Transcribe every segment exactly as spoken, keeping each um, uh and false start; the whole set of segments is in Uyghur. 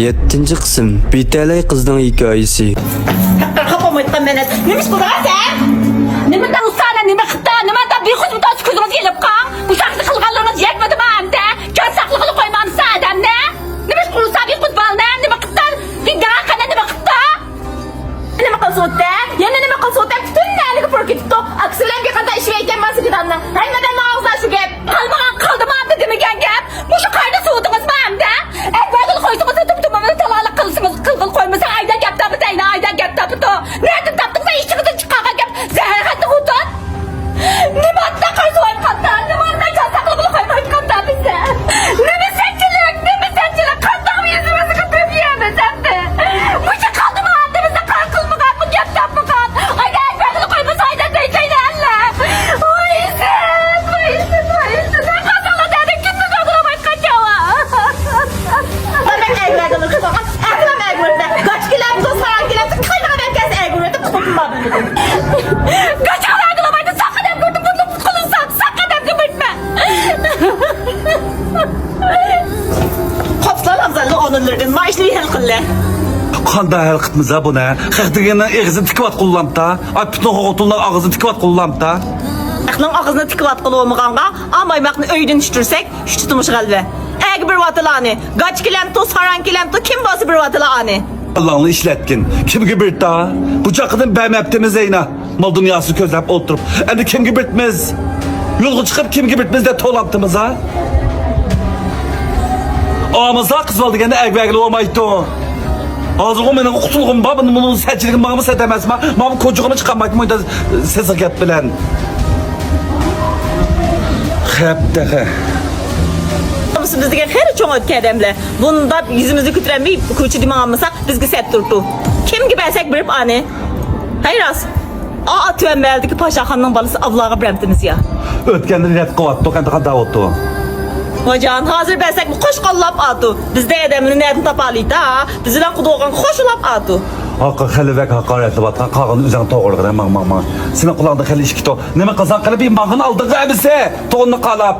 يەتتىنچى قىسىم. بىتەلەي قىزنىڭ ھېكايىسى. نېمە ئىش قىلدىڭ سەن؟ نېمە دەپ ئۇسسانا، نېمە قىپتا، نېمە دەپ بىخۇد مۇتاسى كۆزىڭىزگە ئېلىپ قاڭ؟ بۇ چاغدا قىلغانلىرىڭىز يەتمىدىما ئەمدى؟ كۆز ساقلىغىلى قويمامسا ئادەمنى؟ نېمە ئىش قىلسا بىخۇد بالىنى؟ نېمە قىپتا؟ بىداقەنە نېمە قىپتا؟ نېمە قىلسا ئۆتتى؟ يەنە نېمە قىلسا ئۆتتى؟ پۈتۈن مەھەللىگە پۇر كېتىپتۇ. ئاكىسى بىلەن بىر قانچە ئىشى ئىكەن مانا گىداننىڭ. ھەممىدىن ئاغزىدا شۇ گەپ. قالمىغان قالدىما ئەمدى دېمىگەن گەپ. مۇشۇ قايدا سوۋۇدىڭىزمۇ ئەمدى؟ ئەي، بەدىل قويسىڭىز، تۇم-تۇمىنى تالالىق قىلسىڭىز، قىلغىلى قويمىسا ئايدا گەپ تاپىدۇ، ئايدا گەپ تاپىدۇ. نەدىن تاپتىڭىز ئىچىڭىزدىن چىقارغان گەپ؟ زەھەر خەتتە خوتۇن. نېمە ئاتتا قارسىۋايقاندا، نېمە ئاتتا جاساقلىق بىلەن قويمايتقاندا بىزنى؟ نېمە سەتچىلىك، نېمە سەتچىلىك، قانداق يۈزىمىزگە تۆكۈيمىز ئەمدى؟ مۇشۇ قالدىمۇ ئاندىمىزدا قارا قىلمىغان، بۇ گەپ تاپمىغان. ئايدا ئەكبەرنى قويمىسا ئايدا دەيتەيلى ئەللە. ۋاي ئىسىت، ۋاي ئىسىت، ۋاي ئىسىت. سەن قازاقلار دەدىڭ، كىمنى قازىلاۋايتقان چاۋا؟ مانا ئەكبەرنى قىلغان، ئەكرەم ئەكبەردە. گاچ كېلەمدۇ، ساراڭ كېلەمدۇ، قاينىغان ئەكەس ئەگۈرۈپ قۇتۇلما. گاچاڭلارنى قىلمايدۇ، ساققا دەپ كۆردۈم، بۇنى قۇتقۇزۇڭ، ساققا دەپ كۆرمە. قاپسىلار ئابزالنىڭ ئورۇنلىرىدىن مائىشنى ھەل قىللى. قانداق ھەل قىپمىز ھە بۇنى؟ خەق دېگەننىڭ ئېغىزىنى تىكىۋاتقۇلامتا؟ ئاي، پۈتۈن خوتۇنلار ئاغزىنى تىكىۋاتقۇلامتا؟ خەقنىڭ ئاغزىنى تىكىۋاتقىلى بولمىغانغا، ئا مايماقنى ئۆيدىن چۈشۈرسەك، ئۈچ تۇتۇمۇش غەلۋە. ئەگە بېرىۋاتىلا ئانى. گاچ كېلەمتۇ، ساراڭ كېلەمتۇ، كىم بولسا بېرىۋاتىلا ئانى. ئاللاڭنى ئىشلەتكىن. كىمگە بېرىتا؟ بۇ چاققىدىن بەرمەپتىمىز زەينا. مال دۇنياسىنى كۆزلەپ ئولتۇرۇپ، ئەمدى كىمگە بېرىتىمىز؟ يولغا چىقىپ كىمگە بېرىتىمىز دەپ توۋلاپتىمىز ھە؟ ئامىسا قىز بالا دېگەندە ئەگبەرگىلى بولمايتتۇ. ھازىرغۇ مېنىڭ قۇتۇلغۇم بار، بۇنى، بۇنىڭ سەتچىلىكى ماڭىمۇ سەت ئەمەسما؟ ماڭا كوچىغىمۇ چىقالمايتتىم ئۇنداق سېسىق گەپ بىلەن. خەپ تېخى. بىز دېگەن خېلى چوڭ ئۆتكەن ئادەملەر. بۇنداق يۈزىمىزنى كۆتۈرەلمەي كوچىدا ماڭالمىساق بىزگە سەت تۇرۇپتۇ. كىمگە بەرسەك بېرىپ ئانى؟ ھەي راست. ئا، تۆۋەن مەھەللىدىكى پاشاخاننىڭ بالىسى ئابلىغا بېرەمتىمىز يا؟ ئۆتكەندە رەت قىلىۋاتتۇق، ئەمدى قانداق بوپتۇ؟ ۋاجان، ھازىر بەرسەكمۇ قوشقانلاپ ئاتۇ. بىزدەك ئادەمنى نەدىن تاپالىيتا؟ بىز بىلەن قۇدۇقىغان قوشۇلاپ ئاتۇ. ھاقا خېلى بەك ھاقارەتلەۋاتقان، قالغىنى ئۆزۈڭ توغرىلىغىن، ماڭ، ماڭ، ماڭ. سېنىڭ قۇلاقىڭدا خېلى ئىشىكى توق. نېمە قىلساڭ قىلىپ، ماڭغىن ئالدىغا ئەمىسە. توننى قالاپ.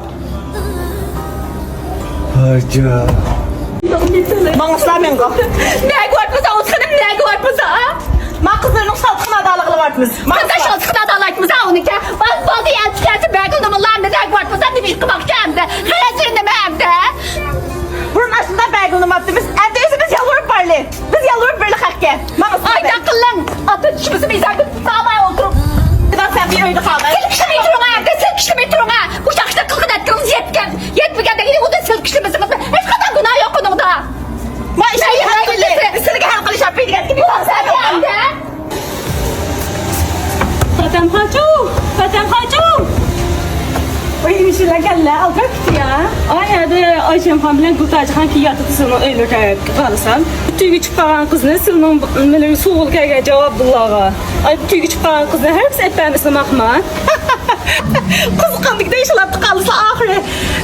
ھاجا. ماڭسىلا مەڭگۈ. نەگە بارىمىز ئاۋۇت خېنىم، نەگە بارىمىز؟ ما قىزلارنىڭ شالتىقىنى ئادالىغىلى بارىمىز. قانداق شالتىقىنى ئادالايتمىز ئۇنىڭكى؟ باز بالدى ئەلچىكەسى بەگۈل نېمىلار، نەگە بارىمىز؟ نېمە ئىش قىلماقچى ئەمدى؟ غەرەزى نېمە ئەمدى؟ بۇرۇن ئاشۇنداق بەگۈل نېمەپتىمىز، ئەمدى ئۆزىمىز يالۋۇرۇپ بارلى. بىز يالۋۇرۇپ بېرىلى خەقكە. ماڭا ئايدا قىلىڭ. ئاتا چۈشىمىزنى مىزانغا تۇتالماي ئولتۇرۇپ. سەن بىر ئۆيدە قالغىن. سىلكىشلىمەي تۇرۇڭ، سىلكىشلىمەي تۇرۇڭ. بۇ شاختا قىلغان ئەتكىنىڭىز يەتكەن. يەتمىگەندىن كېيىن ئۇنى سىلكىشلىمىسىڭىز ھېچقانداق گۇناھ يوق ئۇنىڭدا. ما ئىش ھەل قىلىش. سىلىگە ھەل قىلىش ئاپىدىگەن. پاتەم خاچۇ! پاتەم خاچۇ! ۋاي، مۇشۇلار كەلدى، ئالدىراپ كېتىپتۇ يا. ئاي، ھەدە ئايشەمخان بىلەن گۈلتاجخان كېلىپ ياتىدۇ سىلىنىڭ ئۆيلىرىگە قارىسام. تۈگە چىقىپ قالغان قىزنى سىلىنىڭ مېنىڭ سوۋغىلىق كەلگەن جاۋاب بۇلارغا. ئاي، تۈگە چىقىپ قالغان قىزنى ھەرگىز ئەپ بەرمىسىڭ ماقما. قىزىققاندىكىدە ئىشلەپ قالسا ئاخىرى.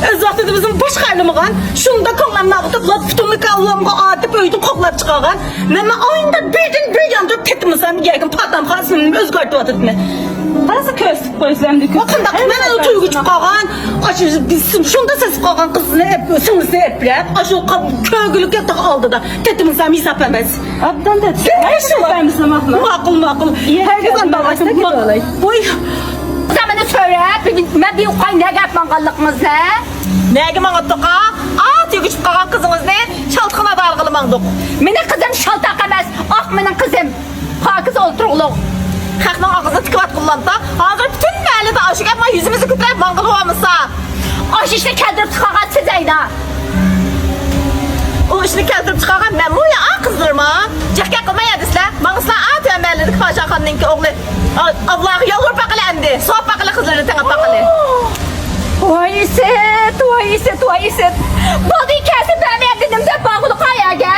ئۆز ۋاقتىدا بىزنى باشقا ئايلىمىغان. شۇنداق كۆڭلۈمنى ئاغرىتىپ، لاپ پۇتۇمنى كاللامغا ئاتىپ ئۆيدىن قوغلاپ چىقارغان. مەنمۇ ئاينىدا بىردىن بىر ياندۇرۇپ تېتىمىسام يەرگە پاتام خاسىمنى ئۆزگەرتىۋاتىدىمەن. قارىسا كۆرسىتىپ قويسىلەر ئەمدى. قانداق مەن ئۇ تۆگە چىقىپ قالغان، ئاشۇ بىز شۇنداق سېسىپ قالغان قىزنى ئەپ، سىڭلىسىنى ئەپ بېرىپ، ئاشۇ كۆرگۈلۈك ياتاق ئالدىدا تېتىمسام ھېساب ئەمەس. ئابدان تېتىمسام. ماقۇل، ماقۇل. ھەرگىز ئانداق. ۋوي. سەن مېنى سۆرە، مەن بىر ئۇقاي نەگە ئەپ ماڭغانلىقىڭىزنى. نەگە ماڭاتتۇق ھا؟ ئا، تۆگە چىقىپ قالغان قىزىڭىزنى شالتىقىنى ئادالىغىلى ماڭدۇق. مېنىڭ قىزىم شالتاق ئەمەس، ئاق مېنىڭ قىزىم. پاكىز ئولتۇرغۇلۇق. خەقنىڭ ئاغزىنى تىكىۋاتقىنلامتا، ھازىر پۈتۈن مەھەللىدە ئاشۇ گەپ مانا يۈزىمىزگە كۆتۈرۈپ ماڭغىلى بولمىسا. ئاشۇ ئىشنى كەلتۈرۈپ چىقارغان سىز ئەينا. ئۇ ئىشنى كەلتۈرۈپ چىقارغان مەنمۇ يا ئا قىزلىرىما؟ جىق گەپ قىلماي يەدە سىلەر. ماڭسىلا ئا تۆۋەن مەھەللىدىكى پاشاخاننىڭكى ئوغلى. ئا، ئابلاغا يالۋۇرۇپ باقىلى ئەمدى. سوراپ باقىلى قىزلىرىنى تېڭىپ باقىلى. ۋاي ئىسىت، ۋاي ئىسىت، ۋاي ئىسىت. بولدى، كەلسە بەرمەيمەن دېدىم دەپ بارغۇلۇق قايەرگە؟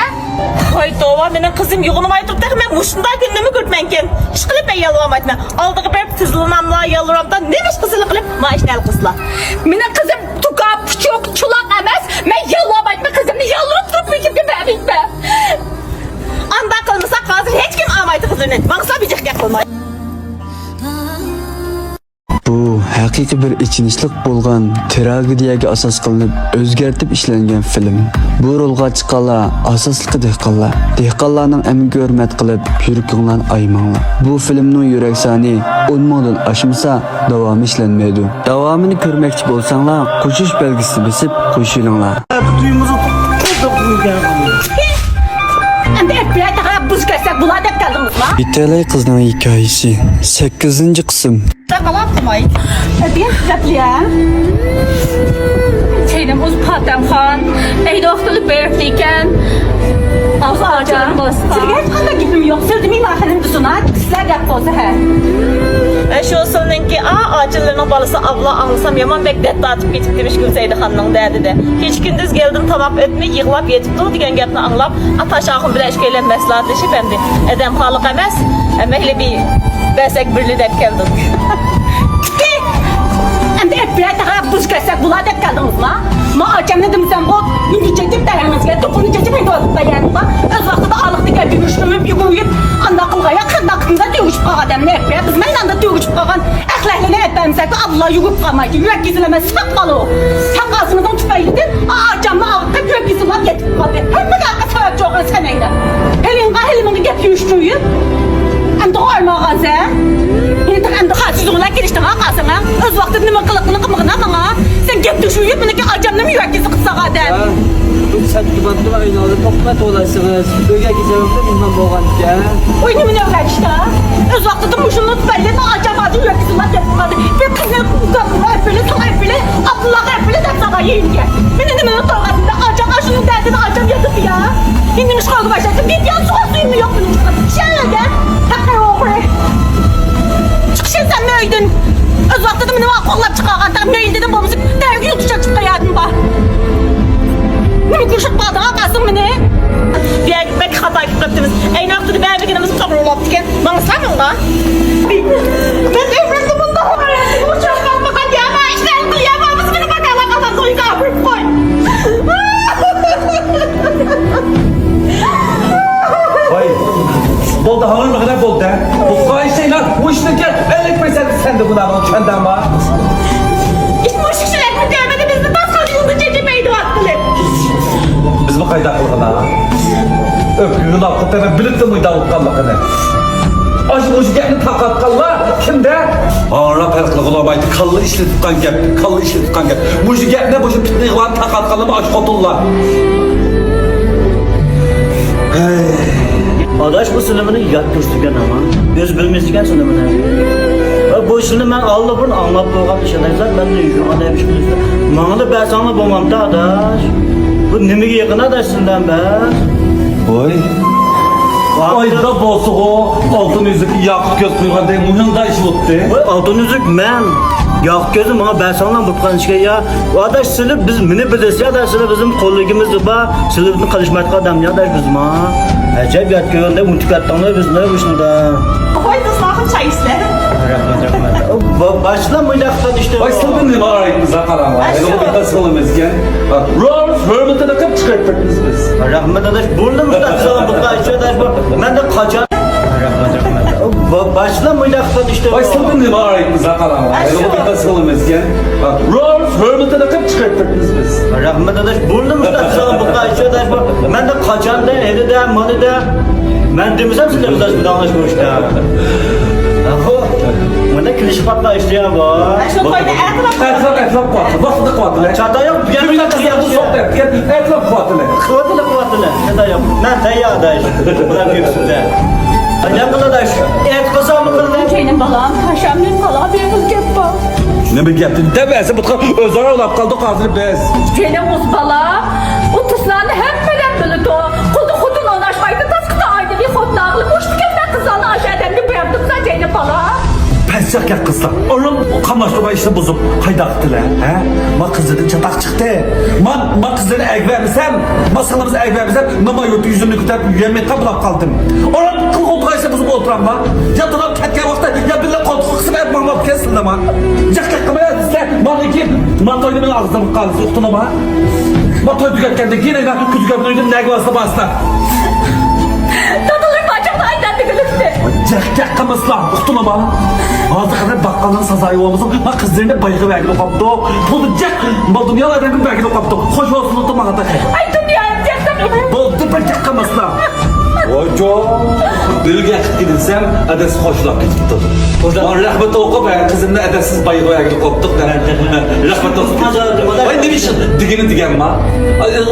ۋاي توۋا، مېنىڭ قىزىم يوغىنىماي تۇرۇپ تېخى مەن مۇشۇنداق كۈننىمۇ كۆرۈپمەنكىن. ئىشقىلىپ مەن يالۋۇرمايتتىم. ئالدىغا بېرىپ تىزلىناملا، يالۋۇرامدا، نېمە ئىش قىلسىلا قىلىپ، ما ئىشنى ھەل قىلسىلا. مېنىڭ قىزىم توكا، پۇچۇق، چولاق ئەمەس. مەن يالۋۇرمايتتىم، قىزىمنى يالۋۇرۇپ تۇرۇپ ھېچكىمگە بەرمەيمەن. ئانداق قىلمىساق ھازىر ھېچكىم ئالمايتتى قىزلىرىنى. ماڭسا بىجىق گەپ قىلماي. ھەقىقىي بىر ئېچىنىشلىق بولغان تراگېدىيەگە ئاساس قىلىنىپ ئۆزگەرتىپ ئىشلەنگەن فىلىم. بۇ رولغا چىققانلار ئاساسلىقى دېھقانلار. دېھقانلارنىڭ ئەمگىكىگە ھۆرمەت قىلىپ، يۈرىكىڭلارنى ئايىماڭلار. بۇ فىلىمنىڭ يۈرەك سانى ئون مىڭدىن ئاشمىسا، داۋامى ئىشلەنمەيدۇ. داۋامىنى كۆرمەكچى بولساڭلار، قوشۇش بەلگىسىنى بېسىپ قوشۇلۇڭلار. ئەمدى ئەپلەتەگە بۇز كەلسەك بۇلار دەپ كەلدىڭىزما؟ بىتەلەي قىزنىڭ ھېكايىسى، سەككىزىنچى قىسىم. ئەپلە. سېنىڭ ئۆز پاتەمخان، ئەيدە ۋاقتىدا بېرىپتىكەن. ئاۋۇ ئاجان، سىزگە ھېچقانداق گېپىم يوق. سىردىمى ماخىنىم دۇسۇنا، سىلەر گەپ قىلسا ھە. ئە، شۇ سىلنىڭكى، ئا، ئاچىلىرىنىڭ بالىسى ئابلا ئاڭلىسام يامان بەك دەت تارتىپ كېتىپتىمىش گۈلسەيدىخاننىڭ دەدىدە. كېچە كۈندۈز گېلىدىن تاماق ئۆتمەي يىغلاپ يېتىپتۇ دېگەن گەپنى ئاڭلاپ، ئاتاش ئاخۇن بىلەن ئىككىيلەن مەسلىھەتلىشىپ ئەمدى ئەدەم خالىق ئەمەس، ئە، مەيلى بىر بەرسەك بىرلى دەپ كەلدۇق. ئەمدى ئەپلەتەگە بۇز كەلسەك بۇلار دەپ كەلدىڭىزما؟ ما ئاچامنى دېمىسەمغۇ، يۇندى چېچىپ تەرەڭىزگە توپىنى چېچىپ ھېيتىۋاتىپ بەرگەنما؟ ئۆز ۋاقتىدا ئالىقتا گەپ يۈرۈشتۈرۈپ يۈگۈرۈپ، ئانداق قىلغان يا قانداق قىلغان تۆگۈشۈپ قالغان ئادەمنى ئەپلە. بىز مەيلاندا تۆگۈشۈپ قالغان ئەخلەكلىرىنى ئەپەرمىسەك ئابلا يۈگۈپ قالمايدۇ. يۈرەك كېسىلى ئەمەس، ساق بالۇ. ساق ئازىمىزنىڭ تۈپەيلىدىن ئاچامنى ئاغرىتىپ يۈرەك كېسىلى يېتىپ قالدى. ھەممىگە سەۋەبچى بولغان سەن ئەينە. ھېلىڭغا ھېلىمىڭغا گەپ يۈرۈشتۈرۈپ. ئەمدى ئارمىغان سەن. ھېلى ئەمدى خاسىزۇڭلار كېلىشتىڭ ھا قاسىڭا. ئۆز ۋاقتىدا نېمە قىلىقىنى قىلمىغىنا ماڭا. سەن گەپ تۆشۈيۈپ مېنىڭكى ئاچامنىمۇ يۈرەك كېسىلى قىلساڭ ئادەم. ھە، بۇ سەت كىبابتىن ئاينالدى توختىماي توۋلايسىڭىز. ئۆيگە كېسەمدە مېھمان بولغانىكەن. ئوي نېمىنى ئۆگەتىشتە؟ ئۆز ۋاقتىدا مۇشۇنىڭ تۈپەيلى ماڭا ئاچام ھازىر يۈرەك كېسىلى دەپ قالدى. بىر قىزنى ئۇكامغا ئېلىپ بېرىپ، ساڭا ئېلىپ بېرىپ، ئابدۇللاغا ئېلىپ بېرىپ دەپ ساڭا يېيىنگە. مېنى نېمىنى توۋلىغانسىز؟ ئاچام ئاشۇنىڭ دەردىنى ئاچام ياتىدۇ يا. ئېنىڭ ئىشقا باشلىسا، بىر پىيالە سۇغا سۈيۈممۇ يوق مېنىڭ چىقىپ. شەلگە. ھەققى ئوغرى. چىقىشىن سەنمۇ ئۆيدىن. ئۆز ۋاقتىدا مېنى قوغلاپ چىقارغان، تېخى مەيلىدىن بولمىسا، دەرگە يۇتۇشاپ چىققان يادىم بار. نېمە كۆرۈشۈپ قالدىڭ، قاسىڭ مېنى؟ بەك خاتا كېلىپ قاپتىمىز. ئەينى ۋاقتىدا بەرمىگىنىمىز توغرا بولاپتىكەن. ماڭا سالماڭلار. مەن ئۆمرۈمدە بۇنداق ئۇچراپ باقمىغان يامان ئىشلار قىلىپ، يامان بىز مېنى باكالا قىلىپ قويسا ئاپىرىپ قوي. ۋاي، بولدى، ھاڭرىمىغىنە بولدى. بۇ خاھىشەيلا، بۇ ئىشتىن كەل، ئەللىك پىرسەنت سەندە گۇناھىڭ چۈشەندىڭما؟ ئىت مۇشۇ كىشىلەرنى كۆرمىدى، بىزنى باسقان يولدا چېچىپ ھەيدىۋاتقىلى. بىزمۇ قايداق قىلغىنا؟ ئۆپكىگە لاپ قىلىپ بىلىپلا مۇيداق ئۇتقانلىقىنى. ئاشۇ مۇشۇ گەپنى تارقاتقانلار كىمدە؟ ھاڭراپ ھەل قىلغىلى بولمايدۇ. كاللا ئىشلىتىپ قان گەپ، كاللا ئىشلىتىپ قان گەپ. مۇشۇ گەپنى مۇشۇ پىتنە ئىغۋانى تارقاتقانلارمۇ ئاشۇ خوتۇنلار. ھەي. ئاداش، بۇ سىلىمىنى يات كۆرسىتىدىكەن ھامان. ئۆزى بىلمەيدىكەن سىلىمىنى. ۋە بۇ ئىشنى مەن ئاللىبۇرۇن ئاڭلاپ بولغان ئىش ئاداش. مەن يۈرگەن ئادەم ئىش بىلىسىز. ماڭىلا بەرسەڭلا بولمامتى ئاداش. بۇ نېمىگە يېقىن ئاداش سىلەن بەس؟ ۋاي. ئايدا بولسىغۇ ئالتۇن يۈزۈك ياقۇت كۆز قويغاندەك مۇھىمدا ئىش بوپتى. ۋاي، ئالتۇن يۈزۈك مەن. ياقۇت كۆزنى ماڭا بەرسەڭلار بۇتقان ئىشكەن يا. ئاداش سىلى بىز مېنى بىلىسىز ئاداش، سىلى بىزنىڭ قوللۇقىمىز بار، سىلى بىزنى قىلىشمايدىغان ئادەم يا ئاداش بىزمۇ. ئەجەب يات كۆرگەندە ئۇنتۇپ كەتتىڭلار بىزنى بۇ ئىشلاردا. ۋاي، دوستلار، چاي ئىچسىلەر. رەھمەت، رەھمەت. با-، باشلام مۇنداق قىلسان ئىشتە. ۋاي، سىلدىن نېمە ئايىبىمىز بار، قاراڭ. ئايشۇ. ئەگەر بۇ قىلسىڭىز ئىكەن. رولس ھۆرمىتىنى قىلىپ چىقىرىپ كەتتىڭىز بىز. رەھمەت ئاداش، بۇرۇنلا مۇشۇنداق قىلساڭ بۇ قىلىش ئاداش بۇ. مەندە قاچان؟ رەھمەت، رەھمەت. با-، باشلام مۇنداق قىلسان ئىشتە. ۋاي، سىلدىن نېمە ئايىبىمىز بار، قاراڭ. ئايشۇ. ئەگەر بۇ قىلسىڭىز ئىكەن. رولس ھۆرمىتىنى قىلىپ چىقىرىپ كەتتىڭىز بىز. رەھمەت ئاداش، بۇرۇنلا مۇشۇنداق قىلساڭ بۇ قىلىش ئاداش بۇ. مەندە قاچاندا، ھېلىدە، مانىدا. مەن دېمىسەم سىلەر ئۇزاش بىلەڭلاشما ئىشتە. ئەخۇ، مانا كېلىشىپ قاتناشتى يا بۇ. ئەتراپ، ئەتراپ قىلىۋاتىدۇ، ۋاقتىدا قىلىۋاتىدۇ. چاتا يوق، بۇ يەردە قىزلارنى سوق دەپ كەل، ئەتراپ قىلىۋاتىدۇ. قىلىۋاتىدۇ، قىلىۋاتىدۇ. چاتا يوق. مەن تەييار ئاداش. بۇلار كۆپسىزدە. جان قىلىداش. ئېيتقىزام قىلدىم. جېنىم بالام، قاشامدىن قالا بىر خىل گەپ بار. نېمە گەپتۇ؟ دەپ ئەسلى بۇتقا ئۆزئارا ئويلاپ قالدۇق ھازىر بىز. جېنىم ئۇز بالام، ئۇ قىزلارنى ھەممىلەر بىلىدۇ. قۇلدا خوتۇن ئويناشمايدۇ، تاسقىدا ئايدىنى خوتۇن ئاغلى بوشتىكەن مەن قىزلارنى ئاشۇ ئادەمگە بەردىمسە جېنىم بالام. پەسچاق گەپ قىلسا، ئۇرۇپ قاملاشتۇرغان ئىشنى بۇزۇپ قايداق قىلدىلە، ھە؟ ما قىزلىرىدىن چاتاق چىقتى. ما، ما قىزلىرىنى ئەگىۋەرمىسەم، ما سىڭلىمىزنى ئەگىۋەرمىسەم، نېمە يۇرتى يۈزۈمنى كۆتۈرۈپ يۈرەلمەي قاپلاپ قالدىم. ئۇرۇپ قىلغا ئولتۇرغان ئىشنى بۇزۇپ ئولتۇرامما؟ يا تۇرۇپ كەتكەن ۋاقىتتا يا بىللە قولتۇققا قىسىپ ئەپ ماڭماپ كەتسىلەما. جىق جىق قىلمايا دېسە، مانا كېيىن، ما توينى مېنىڭ ئاغزىمغا قالسا ئۇقتۇڭلىما؟ ما توي تۈگەتكەندىن كېيىن ئەينەك كۈزگەمنىڭ ئۆيىدىن نەگە بارسا بارسىلا. دادىلىرىم ئاچامنى ئايلاندۇرۇۋېتىپتۇ. جەق جەق قىلمىسىلا، ئۇقتۇڭلارمۇ؟ ھازىر قەدەر باققاننىڭ سازايى بولمىسۇن، ما قىزلىرىنى بايغا بەرگىلى قاپتۇ. پۇلنى جەق، ما دۇنيا ئادەمگە بەرگىلى قاپتۇ. خوش بولسۇن، ئۇقتۇڭلارمۇ؟ ئاي، دۇنيا ئادەم جەق قىلمىسۇن. بولدى، بىر جەق قىلمىسىلا. ۋايجان، بىلگە قىلىپ كېلىنسەم، ئادەس خوشلاپ كېتىپتۇ. مانا رەھمەت ئوقۇپ، ھە، قىزىمنى ئادەسسىز بايغا بەرگىلى قاپتۇق دە. رەھمەت ئوقۇپ. ۋاي، نېمە ئىش دېگىنى دېگەنما؟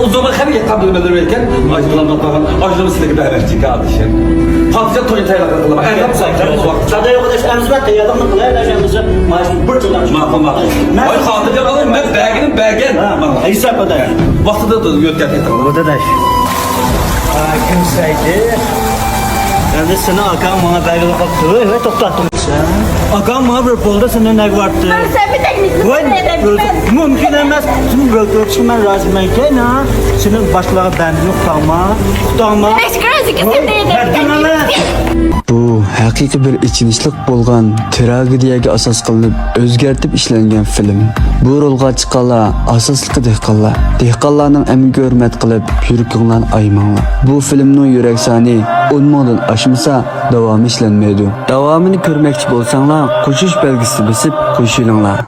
ئۇزۇنغا خېلى يېقىن بىلمەلەر ئىكەن. ئاجرىلامدا قالغان، ئاجرىلىما سىلىگە بەرمەكچىكەن، ئادىشىم. پاتىشاھ تويى تەييارلىق قىلىمەن. ئەردەم ساقچىلار ۋاقتى. سادە يوق ئاداش، ئەمىز بار تەييارلىقنى قىلاي ئاداش، ئەمىز. مانا شۇ بىر تۇتام. ماقۇل، ماقۇل. ۋاي، خاتىرجەم بولۇڭ، مەن بەرگىنىم بەرگەن. ھە، ھېساب ئاداش. ۋاقتىدا يۆتكەپ كېتىڭ. بولدى ئاداش. ئا، كۈن سەيدى. ئەمدى سېنىڭ ئاكاڭ ماڭا بەرگىلى قاپتۇ. ۋاي، ۋاي، توختات. ئاكاڭ ماڭا بېرىپ بولدى، سېنىڭ نەگە بارتى؟ مانا سەن بىر تەكلىپ قىلساڭ. مۇمكىن ئەمەس. سېنى ئۆلتۈرۈشكە مەن رازىمەنكەن، ھە؟ سېنى باشقىلارغا بەردىم، ئۇقتۇڭما؟ ئۇقتۇڭما؟ بەردىم ئەمەس. بۇ ھەقىقىي بىر ئېچىنىشلىق بولغان تراگېدىيەگە ئاساس قىلىنىپ ئۆزگەرتىپ ئىشلەنگەن فىلىم. بۇ رولغا چىققانلار ئاساسلىقى دېھقانلار. دېھقانلارنىڭ ئەمگىكىگە ھۆرمەت قىلىپ، يۈرىكىڭلارنى ئايىماڭلار. بۇ فىلىمنىڭ يۈرەك سانى ئون مىڭدىن ئاشمىسا، داۋامى ئىشلەنمەيدۇ. داۋامىنى كۆرمەكچى بولساڭلار، قوشۇش بەلگىسىنى بېسىپ قوشۇلۇڭلار.